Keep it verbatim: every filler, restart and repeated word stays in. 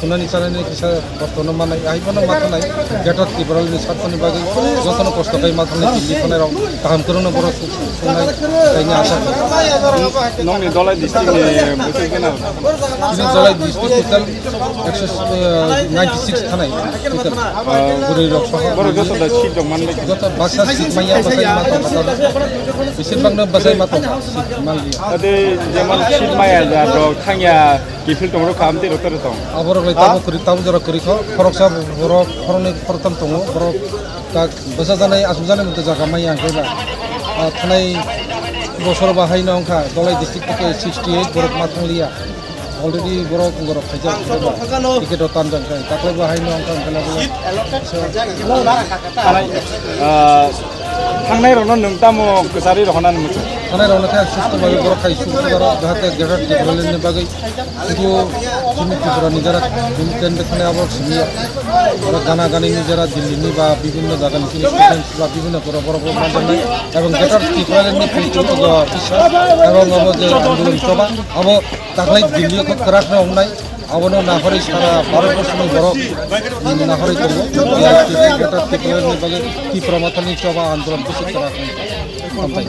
Nani sanani kisa kosto no manai, ai bono ma thanai, Greater Tipraland ni sathani bagwi jotono kosto khai ma thanai, tini thanai rok kaham kwrwngno borok suk-, suk-, sungnai, kaini asa. Nongni Dhalai district ni bwswk gana? Chini Dhalai district total ekso, eh, ninety six thanai, total. Ah, bwrwi rok soho. Borok joto da seat rok manbai. Joto baksa seat manya, bwsai ma tongkha, besir bangno bwsai ma tongkha, seat manliya. Ade jeman seat maya ja rok thangya. Kiphil tong rok kha, amtwi rok tero tong. Aborok lai tamo kwrwi, tamo jora kwrwi kho. Khoroksa borok, khoroknwi khoroktham tongo. Borok tak bwsa janai, aswk janai motwe jaga manya hwnkhe ba. Ah, thanai bosor ba haino wngkha Dhalai district theke sixty eight borok ma thangliya. Already borok borok khaijak hwnkhe ba. Ticket rok tanjak hwnkhe. Takhwlai ba haino wngkha hwnkhe na borok. Thanai, ah, thangnai rokno nwng tamo kwcharwi rohornani muchung? Thanai rokno khe susto bai borok khai susto jaro jahate Greater Tipraland ni bagwi. Sudu chini Tripura ni jara, chini tende khane abo simi ya. Oro gana gani ni jara Delhi ni ba bibhinno jaga ni chini students ba bibhinno borok borok borok manjaknai. Ebong Greater Tipraland ni pui chuk go bisa. Ebong abo je andolon choba, abo taklai Delhi o khe kwrak no wngnai. Abono nahorwi sara Bharat borso ni borok nahorwi tongo. Greater Tipraland ni bagwi Tipra Motha ni choba andolon bisi kwrak wngkha. Hambai.